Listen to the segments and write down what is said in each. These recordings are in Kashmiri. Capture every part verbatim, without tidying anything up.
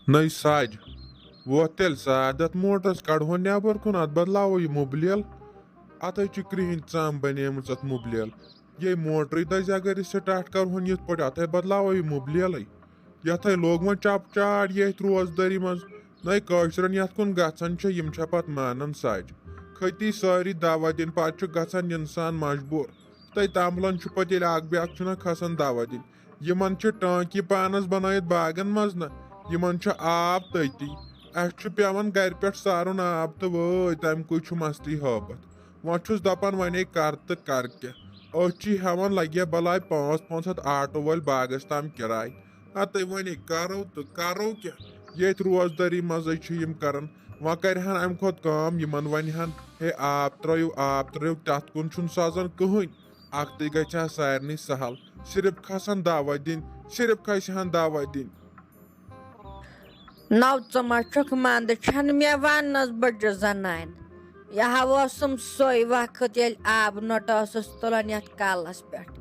نٔے سج۔ وۄتھ تیٚلہِ سادتھ موٹرس، کڑہون نٮ۪بر کُن، اتھ بدلاوو یہِ مُبلیل۔ اتھے چھِ کرٛہِنۍ ژم بنیمٕژ اتھ مُبلیل۔ یے موٹرٕے دزِ، اگر أسۍ سٹارٹ کرہون یِتھ پٲٹھۍ، اتھے بدلاوو یہِ مُبلیلٕے۔ یتھے لوگ وۄنۍ چپ چاڑ ییٚتھۍ روزدٲری منٛز۔ نٔے کٲشرٮ۪ن یتھ کُن گژھان چھِ، یِم چھا پتہٕ مانان سج؟ کھٔتی سٲری دوا دِنۍ، پتہٕ چھُ گژھان انسان مجبوٗر۔ تہٕ تمبلن چھُ پتہٕ ییٚلہِ اکھ بیاکھ چھُنہ کھسان دوا دِنۍ۔ یِمن چھِ ٹانکی پانس بنٲیِتھ باغن منٛز نہ، یِمن چھُ آب تٔتی۔ اَسہِ چھُ پٮ۪وان گرِ پٮ۪ٹھ سارُن آب تہٕ وٲے تَمہِ کُے چھُ مستی ہٲبتھ۔ وۄنۍ چھُس دپان وۄنۍ کر تہٕ کر کیٛاہ؟ أتھۍ چھِ ہٮ۪وان لگہِ ہا بلاے پانٛژھ پانٛژھ ہتھ آٹو وٲلۍ باغس تام کِراے۔ ہتٕے وۄنۍ کرو تہٕ کرو کیٛاہ؟ ییٚتھۍ روزدٲری منٛزٕے چھِ یِم کران۔ وۄنۍ کرِہن امہِ کھۄتہٕ کٲم، یِمن ونِہن، ہے آب ترٲیِو، آب ترٲیِو، تتھ کُن چھُنہٕ سوزان کٕہٕنۍ۔ اکھتُے گژھِ ہا سارنٕے سہل، صرف کھسن دعوت دِنۍ، صرف کھسہِ ہن دعوت دِنۍ۔ نو ژٕ ما چھُکھ منٛدٕ، چھَنہٕ مےٚ وننَس بٕجہِ زنانہِ۔ یہِ ہا اوسُم سُے وقت، ییٚلہِ آبہٕ نوٚٹ ٲسٕس تُلان یَتھ کَلَس پٮ۪ٹھ۔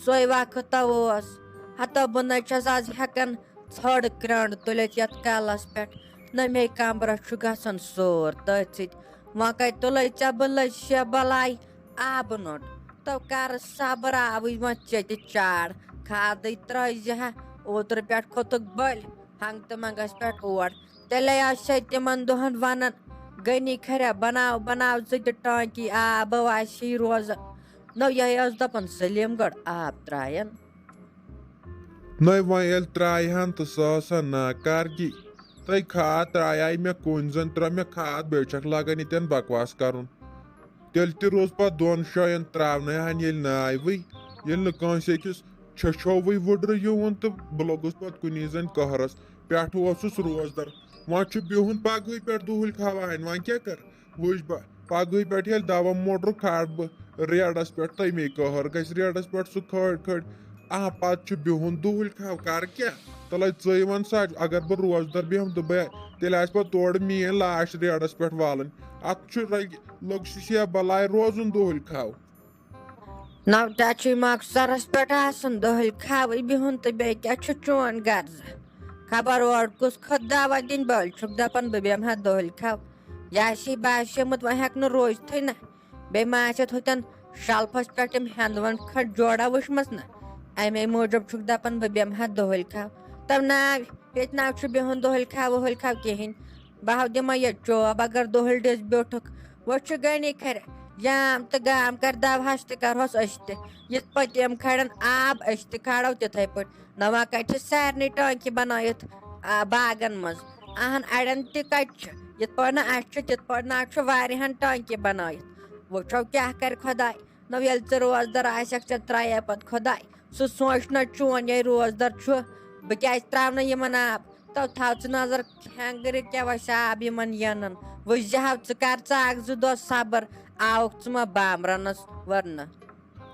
سُے وقت اوس۔ ہتو بہٕ نَے چھَس آز ہٮ۪کان ژھٔڑ کرٛنٛڈ تُلِتھ یَتھ کَلَس پٮ۪ٹھ۔ نہ مے کمرَس چھُ گژھان سور تٔتھۍ سۭتۍ۔ وۄنۍ کَتہِ تُلَے ژےٚ بہٕ لٔج شےٚ بلاے آبہٕ نوٚٹ؟ تو کر صبر، آوٕے وۄنۍ ژےٚ تہِ چاڑ۔ کھادٕے ترٲے زِ ہا، اوترٕ پٮ۪ٹھ کھوٚتُکھ بٔلۍ۔ ہنٛگ تہٕ منٛگس پٮ۪ٹھ اور۔ تیٚلے آسہِ ہے تِمن دۄہن ونان، غنی کھریا بناو، بناو زٕ تہِ ٹانکی، آب آسی روزان۔ نو یہے ٲس دپان سلیٖم گڑھ آب ترٛاین۔ نٔے وۄنۍ ییٚلہِ ترٛایہِ ہن تہٕ سۄ ٲس ہن ناکارگی۔ تہٕ کھاد ترٛایے مےٚ کُنۍ زٔنۍ، ترٛٲو مےٚ کھاد، بیٚیہِ چھکھ لاگان ییٚتٮ۪ن بکواس کرُن۔ تیٚلہِ تہِ روٗز پتہٕ دۄن جاین ترٛاونَے ہن ییٚلہِ نہٕ آیوٕے، ییٚلہِ نہٕ کٲنٛسہِ أکِس چھچھووٕے وُڈرٕ یِوُن تہٕ بہٕ لوٚگُس پتہٕ کُنی زٔنۍ قہرس۔ پٮ۪ٹھٕ اوسُس روزدر۔ وۄنۍ چھُ بِہُن پگہٕے پٮ۪ٹھ دُہٕلۍ کھاوان، وۄنۍ کیٛاہ کر؟ وٕچھ بہٕ، پگہٕے پٮ۪ٹھ ییٚلہِ دوا موٹر کھارٕ بہٕ ریڈس پٮ۪ٹھ، تَمے قہر گژھِ ریڈس پٮ۪ٹھ سُہ کھٲڑۍ کھٲڑۍ۔ آ، پتہٕ چھُ بِہُن دُہٕلۍ کھاو، کر کیٛاہ؟ تَلے ژٕے وَن سا، اگر بہٕ روزدر بیٚہمہٕ تہٕ بہٕ، تیٚلہِ آسہِ پتہٕ تورٕ میٛٲنۍ لاش ریڈس پٮ۪ٹھ والٕنۍ۔ اتھ چھُ رگہِ، لوٚگ سُہ شیہ بلاے روزُن دُہٕلۍ کھاو۔ نو ٹچی مۄخصرس پٮ۪ٹھ آسُن دۄہلۍ کھاوٕے بِہُن تہٕ بیٚیہِ کیٛاہ چھُ چون غرضہ؟ خبر اورٕ کُس کھوٚت دعوت دِنۍ، بٔلۍ چھُکھ دپان بہٕ بیٚہمہٕ ہا دۄہلۍ کھاو۔ یہِ آسی باسیومُت وۄنۍ ہٮ۪کہٕ نہٕ روٗزتھٕے نہ۔ بیٚیہِ ما آسٮ۪تھ ہُتٮ۪ن شلفس پٮ۪ٹھ تِم ہٮ۪نٛدوَن کھٔنٛڈۍ جوڑا وٕچھمٕژ نہ؟ امے موٗجوٗب چھُکھ دپان بہٕ بیٚہمہٕ ہا دۄہلۍ کھاو۔ تو ناو ییٚتہِ نہ چھُ بِہُن دۄہلۍ کھاو وۄہلۍ کھاو کِہیٖنۍ۔ بہٕ ہاو دِمے یہِ چوب اگر دۄہلۍ ڈٔسۍ بیوٗٹھُکھ۔ وۄنۍ چھُ غنی کھرِ جام تہٕ گام کر دوہس تہِ کرہوس أسۍ تہِ۔ یِتھ پٲٹھۍ یِم کھڑن آب أسۍ تہِ کھڑو تِتھے پٲٹھۍ۔ نہ وۄنۍ کتہِ چھِ سارنٕے ٹانکی بنٲیِتھ، آ، باغن منٛز۔ اہن اڑٮ۪ن تہِ کتہِ چھِ۔ یِتھ پٲٹھۍ نہٕ اسہِ چھُ تِتھ پٲٹھۍ نہ چھُ واریاہن ٹانکی بنٲیِتھ۔ وٕچھو کیٛاہ کرِ خۄداے۔ نہ ییٚلہِ ژٕ روزدر آسکھ ژےٚ ترٛایے پتہٕ خۄداے۔ سُہ سونٛچہِ نہ چون یے روزدر چھُ، بہٕ کیٛازِ ترٛاونہٕ یِمن آب؟ تو تھاو ژٕ نظر کھٮ۪نٛگرِ کیٛاہ وَسہِ آب یِمن یَنن۔ وۄنۍ زِ ہاو ژٕ کر ژٕ اکھ زٕ دۄہ صبر، آوُکھ ژٕ ما بامبرنس ورنہٕ۔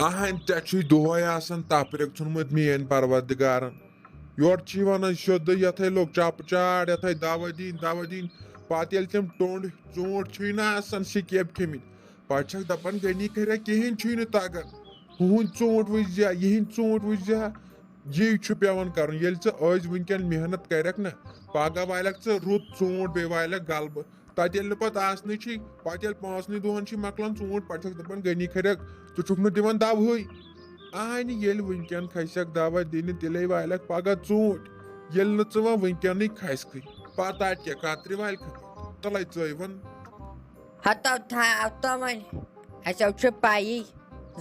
اہن ژےٚ چھُے دۄہے آسان تفریٖق ژھُنمُت میٲنۍ پروردگارن۔ یورٕ چھِ یِوان أسۍ سیوٚدُے یتھے لوٚگ چپہٕ چاڑ، یتھے دوا دِنۍ، دوا دِنۍ۔ پتہٕ ییٚلہِ تِم ٹوٚنٛڈ ژوٗنٛٹھۍ چھُے نہ آسان سِکیب کھیٚمٕتۍ، پتہٕ چھکھ دپان غنی کھریا کِہیٖنۍ چھُے نہٕ تگان۔ ہُہُنٛد ژوٗنٛٹھ وٕچھ زِ، یِہِنٛدۍ ژوٗنٛٹھ وٕچھ زِ ہا۔ یی چھُ پٮ۪وان کرُن۔ ییٚلہِ ژٕ أزۍ وٕنکٮ۪ن محنت کرکھ نہ، پگاہ والکھ ژٕ رُت ژوٗنٛٹھ، بیٚیہِ والکھ گلبہٕ۔ تتہِ ییٚلہِ نہٕ پتہٕ آسنٕے چھُے، پتہٕ ییٚلہِ پانٛژنٕے دۄہن چھِ مۄکلان ژوٗنٛٹھۍ، پتہٕ چھکھ دپان غنی کھریا، ژٕ چھُکھ نہٕ دِوان دوہٕے۔ اہنہِ ییٚلہِ وٕنکٮ۪ن کھسکھ دوا دِنہِ، تیٚلے والکھ پگاہ ژوٗنٛٹھۍ۔ ییٚلہِ نہٕ ژٕ وۄنۍ وٕنکٮ۪نٕے کھسکھٕے، پتہٕ اتہِ کیٛاہ کترِ والکھ؟ تلے ژٕے وَن۔ ہتو تھاو تو وۄنۍ، اسیو چھُ پیی،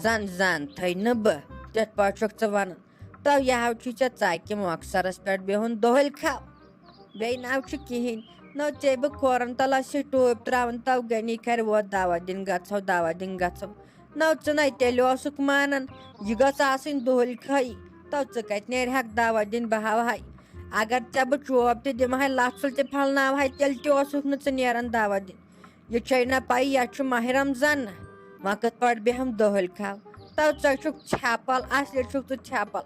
زن زن تھٲے نہٕ بہٕ، تِتھ پٲٹھۍ چھُکھ ژٕ ونان۔ تو یہِ ہاو چھُے ژےٚ ژکہِ مۄخصرس پٮ۪ٹھ بِہُن دۄہلۍ کھاو۔ بیٚیہِ ناو چھُ کِہیٖنۍ۔ نو ژےٚ بہٕ کھورن تل آسہِ ٹوٗپۍ ترٛاوان، تو غنی کھرِ ووت دوا دِنۍ گژھو، دوا دِنۍ گژھو۔ نو ژٕ نے تیٚلہِ اوسُکھ مانان، یہِ گٔژھ آسٕنۍ دۄہلۍ کھٲیی۔ تو ژٕ کتہِ نیرِ ہکھ دوا دِنۍ، بہٕ ہاوہاے۔ اگر ژےٚ بہٕ چوب تہِ دِمہٕ ہاے، لژھ پھوٚل تہِ پھلناوہاے، تیٚلہِ تہِ اوسُکھ نہٕ ژٕ نیران دوا دِنۍ۔ یہِ چھے نہ پَیی، یَتھ چھُ ماہِ رمضان نہ، وۄنۍ کِتھ پٲٹھۍ بیٚہم دۄہلۍ کھاو؟ تو ژٕ چھُکھ ژھٮ۪پل، اصلی چھُکھ ژٕ ژھٮ۪پل۔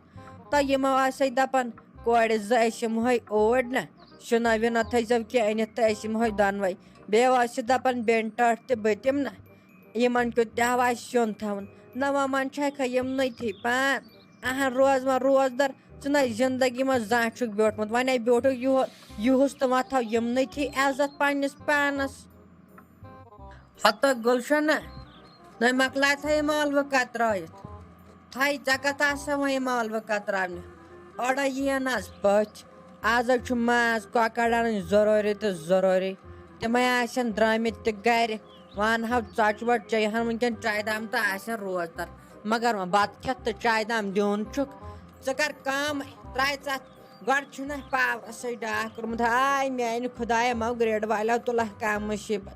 تو یِمو آسے دپان، کورِ زٕ أسۍ یِمہوے اوٗرۍ نہ، شِنہ وِنہ تھٲیزیو کینٛہہ أنِتھ تہٕ أسۍ یِمہوے دۄنوَے۔ بیٚیہِ ٲسہِ دپان، بیٚنہِ ٹٲٹھۍ تہِ بہٕ تِم نہ، یِمن کیُتھ تہِ ہوا آسہِ سیُن تھاوُن۔ نہ وۄنۍ منٛد چھکھ یِمنٕے تھی پان۔ اہن روز وۄنۍ روزدر، ژٕ نَے زِندگی منٛز زانٛہہ چھُکھ بیوٗٹھمُت، وۄنۍ ہے بیوٗٹھُکھ یُہ-، یُہُس تہٕ وۄنۍ تھاو یِمنٕے تھی عزت پنٛنِس پانَس۔ ہتہٕ گُلشنہ، نَے مۄکلایتھا یِم ٲلوٕ کترٲیِتھ؟ تھَے ژےٚ کتھ آسہٕ وۄنۍ یِم ٲلوٕ کتراونہِ؟ اورے یِیَن آز پٔژھۍ۔ آز حظ چھُ ماز کۄکر اَنٕنۍ ضروٗری تہٕ ضروٗری۔ تِمے آسن درٛامٕتۍ تہِ گرِ۔ وۄنۍ اَنہو ژۄچہِ وۄچہِ، چیٚیہِ ہن وٕنکیٚن چایہِ دام تہٕ آسن روزدر۔ مگر وۄنۍ بتہٕ کھٮ۪تھ تہٕ چایہِ دام دیُن چھُکھ۔ ژٕ کر کٲم، ترٛاے ژٕ اتھ، گۄڈٕ چھُنہ پاورسٕے ڈاکھ کوٚرمُت۔ ہاے میانہِ خدایہ، مو گریڈ والیو تُلکھ کانٛہہ مُصیبت۔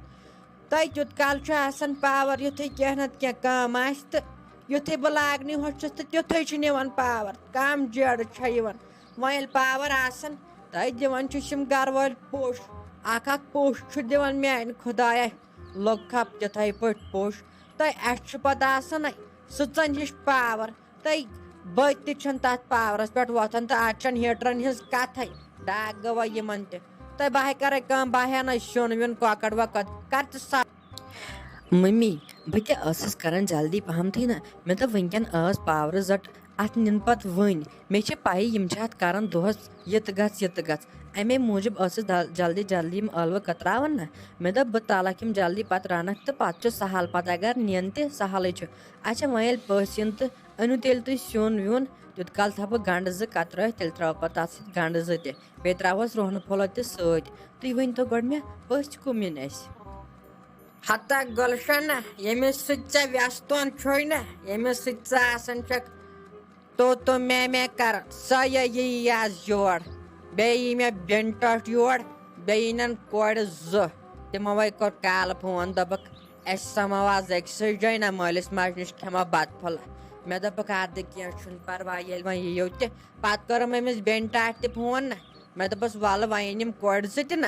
تۄہہِ کیُتھ کال چھُ آسان پاور، یُتھُے کینٛہہ نتہٕ کینٛہہ کٲم آسہِ تہٕ یُتھُے بہٕ لاگنہِ ہوٚچھُس تہٕ تیُتھُے چھُنہٕ یِوان پاور۔ کم جیڑٕ چھےٚ یِوان۔ وۄنۍ ییٚلہِ پاور آسان، تۄہہِ دِوان چھِ یِم گرٕ وٲلۍ پوٚش، اکھ اکھ پوٚش چھُ دِوان میانہِ خدایہ۔ لوٚگ کھپ تِتھے پٲٹھۍ پوٚش۔ تۄہہِ اَسہِ چھُ پتہٕ آسان سٕژن ہِش پاور۔ تہٕ بٔتۍ تہِ چھَنہٕ تَتھ پاورَس پٮ۪ٹھ وۄتھان تہٕ اَتھ چھَنہٕ ہیٖٹرَن ہٕنٛز کَتھَے۔ ڈاکھ گٔوا یِمَن تہِ۔ تہٕ بہٕ ہَے کَرَے کٲم، بہٕ ہَے اَنَے سیُن ویُن کۄکَر وۄکَر۔ کَر ژٕ سا۔ مٔمی، بہٕ تہِ ٲسٕس کَران جلدی پَہَمتھٕے نہ۔ مےٚ دوٚپ وٕنکٮ۪ن ٲس پاورٕ زَٹ، اَتھ نِن پَتہٕ وٕنۍ۔ مےٚ چھِ پَیی یِم چھِ اَتھ کَران دۄہَس یہِ تہٕ گژھ، یہِ تہٕ گژھ۔ اَمے موٗجوٗب ٲسٕس دل-، جلدی جلدی یِم ٲلوٕ کتراوان نہ۔ مےٚ دوٚپ بہٕ تَلَکھ یِم جلدی، پَتہٕ رَنَکھ تہٕ پَتہٕ چھُ سہل، پَتہٕ اگر نِن تہِ سہلٕے چھُ۔ اچھا، وۄنۍ ییٚلہِ پٔژھۍ یِن تہٕ أنِو تیٚلہِ تُہۍ سیُن ویُن، تیوٗت کال تھاوٕ بہٕ گنٛڈٕ زٕ کترٲوِتھ، تیٚلہِ ترٛاوٕ پتہٕ تتھ سۭتۍ گنٛڈٕ زٕ تہِ، بیٚیہِ ترٛاوہوس رۄہنہٕ پھوٚلہ تہِ سۭتۍ۔ تُہۍ ؤنۍتو گۄڈٕ مےٚ، پٔژھۍ کٕم یِن اَسہِ؟ ہتا گُلشنہ، ییٚمِس سۭتۍ ژےٚ وٮ۪ستون چھُے نہ، ییٚمِس سۭتۍ ژٕ آسان چھکھ تو تو میں میں کران، سۄ یہِ یی آز یور۔ بیٚیہِ یی مےٚ بیٚنہِ ٹۄٹھ یور، بیٚیہِ یِنَن کورِ زٕ۔ تِمو وَے کوٚر کالہٕ فون، دوٚپُکھ، اَسہِ سَماو آز أکسٕے جایہِ نہ، مٲلِس ماجہِ نِش کھٮ۪مو بَتہٕ پھوٚلہ۔ مےٚ دوٚپُکھ، اَدٕ کینٛہہ چھُنہٕ پَرواے، ییٚلہِ وۄنۍ یِیِو تہِ، پَتہٕ کٔرٕم أمِس بیٚنہِ ٹاٹھۍ تہِ فون نہ۔ مےٚ دوٚپُس، وَلہٕ وۄنۍ یِن یِم کورِ زٕ تہِ نہ،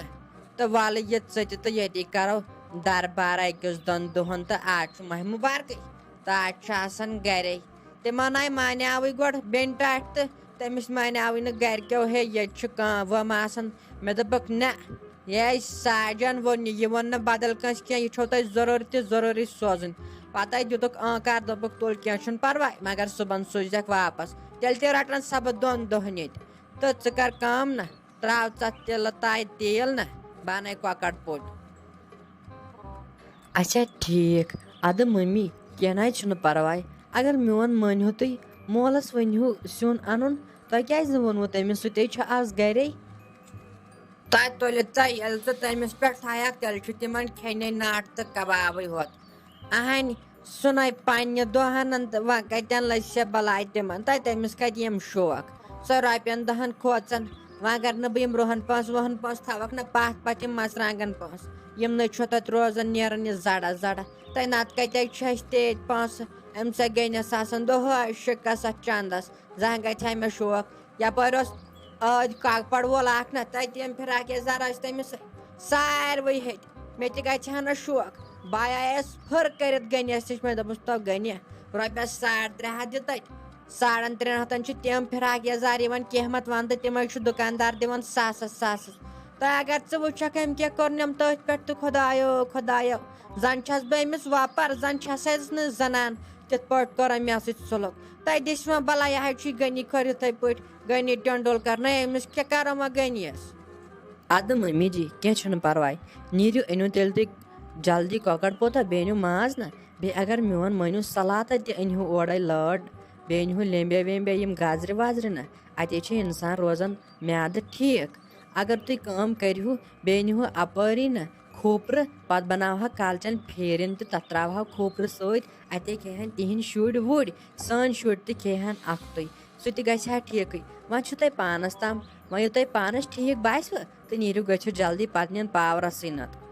تہٕ وَلہٕ یہِ ژٕ تہِ تہٕ ییٚتی کَرو دربار أکِس دۄن دۄہَن، تہٕ آز چھُ ماہِ مُبارکٕے، تہٕ آز چھُ آسان گَرے۔ تِمَن آیہِ مانیٛاوٕے گۄڈٕ بیٚنہِ ٹاٹھۍ تہٕ تٔمِس مانیٛاوٕے نہٕ گَرِکیو، ہے، ییٚتہِ چھُ کٲم وٲم آسان۔ مےٚ دوٚپُکھ، نہ، یے ساجن ووٚن یہِ، یہِ ووٚن نہٕ بدل کٲنٛسہِ کینٛہہ، یہِ چھو تۄہہِ ضروٗرت تہِ ضروٗری سوزٕنۍ۔ پتہٕ دوٚپُکھ، اۭں کر، دوٚپُکھ، تُل کینٛہہ چھُنہٕ پرواے، مگر صُبحن سوٗزٮ۪کھ واپس، تیٚلہِ تہِ رٹن سا بہٕ دۄن دۄہن ییٚتہِ۔ تہٕ ژٕ کر کٲم نہ، تراو ژٕ اتھ تِلہٕ تایہِ تیٖل نہ، بنٲے کۄکر پوٚٹ۔ اچھا ٹھیٖک، ادٕ مٔمی، کینٛہہ نہ حظ چھُنہٕ پرواے، اگر میون مٲنِو تُہۍ، مولس ؤنِو سیُن انُن، تۄہہِ کیازِ نہٕ ووٚنوُ تٔمِس، سُہ تے چھُ آز گرے۔ تۄہہِ تُلِتھ ژےٚ ییٚلہِ ژٕ تٔمِس پٮ۪ٹھ تھایَکھ، تیٚلہِ چھُ تِمَن کھیٚنہِ ناٹہٕ تہٕ کبابٕے ہوت۔ اَہَنۍ، سُہ نَے پنٛنہِ دۄہَن تہٕ وۄنۍ کَتٮ۪ن لَژھِ سا بَلاے تِمَن، تہٕ تٔمِس کَتہِ یِم شوق۔ سۄ رۄپیَن دَہَن کھوژَن، وۄنۍ اگر نہٕ بہٕ یِم رۄہَن پونٛسہٕ وۄہَن پونٛسہٕ تھاوَکھ نہ پَتھ پَتہٕ یِم مَرژٕوانٛگَن پونٛسہٕ، یِمنٕے چھُ تَتھ روزان نیران یہِ زَڑا زَڑا۔ تہٕ نَتہٕ کَتہِ چھُ اَسہِ تیٖتۍ پونٛسہٕ؟ أمۍ سۄ گٔنِس آسان دۄہَے شِکَس اَتھ چَندَس۔ زانٛہہ گژھِ ہا مےٚ شوق۔ یپٲرۍ اوس ٲدۍ کاکپڑ وول اکھ نہ، تتہِ یِم فراک یزار ٲسۍ تٔمِس ساروٕے ہیٚتۍ۔ مےٚ تہِ گژھِ ہا نہ شوق۔ بہٕ آیس پھٕر کٔرِتھ گٔنیس نِش، مےٚ دوٚپُس، تو گٔنہِ، رۄپیس ساڑ ترٛےٚ ہتھ دِ تتہِ۔ ساڑن ترٛٮ۪ن ہتن چھِ تِم فراک یزار یِوان کینٛہہ مت ونٛدٕ، تِمے چھُ دُکاندار دِوان ساسس ساسس۔ تہٕ اگر ژٕ وٕچھکھ أمۍ کیٛاہ کوٚرنم تٔتھۍ پٮ۪ٹھ، تہٕ خۄدایو خۄدایو، زن چھس بہٕ أمِس وۄپر، زن چھسس نہٕ زنان۔ تِتھ پٲٹھۍ کوٚر أمۍ مےٚ سۭتۍ سلوک۔ تۄہہِ دِژوٕ بلاے، یہِ حظ چھُ غنی خٲر یِتھَے پٲٹھۍ، غنی ٹنڈولکر۔ نہ، أمِس کیٛاہ کَرو وۄنۍ غنیَس؟ اَدٕ مٔمی جی، کینٛہہ چھُنہٕ پَرواے۔ نیٖرِو، أنِو تیٚلہِ تُہۍ جلدی کۄکَر پوٗتہ، بیٚیہِ أنِو ماز نہ۔ بیٚیہِ اگر میون مٲنِو سَلاتہ تہِ أنۍہِو اورَے لٲر، بیٚیہِ أنۍہِو لیمبیا ویمبیا، یِم گازرِ وازرِ نہ۔ اَتے چھِ اِنسان روزان میٛادٕ ٹھیٖک۔ اگر تُہۍ کٲم کٔرِہِو، بیٚیہِ أنۍہِو اَپٲری نہ کھوٗپرٕ، پَتہٕ بَناوہا کالچَن پھیرِن تہٕ تَتھ ترٛاوہا کھوٗپرٕ سۭتۍ۔ اَتے کھیٚہَن تِہِنٛدۍ شُرۍ وُرۍ، سٲنۍ شُرۍ تہِ کھیٚہَن اَکھتُے۔ سُہ تہِ گژھِ ہا ٹھیٖکٕے۔ وۄنۍ چھُ تۄہہِ پانَس تام، وۄنۍ ییٚلہِ تۄہہِ پانَس ٹھیٖک باسِوٕ تہٕ نیٖرِو گٔژھِو جلدی، پَتہٕ نِن پاورَسٕے نَتہٕ۔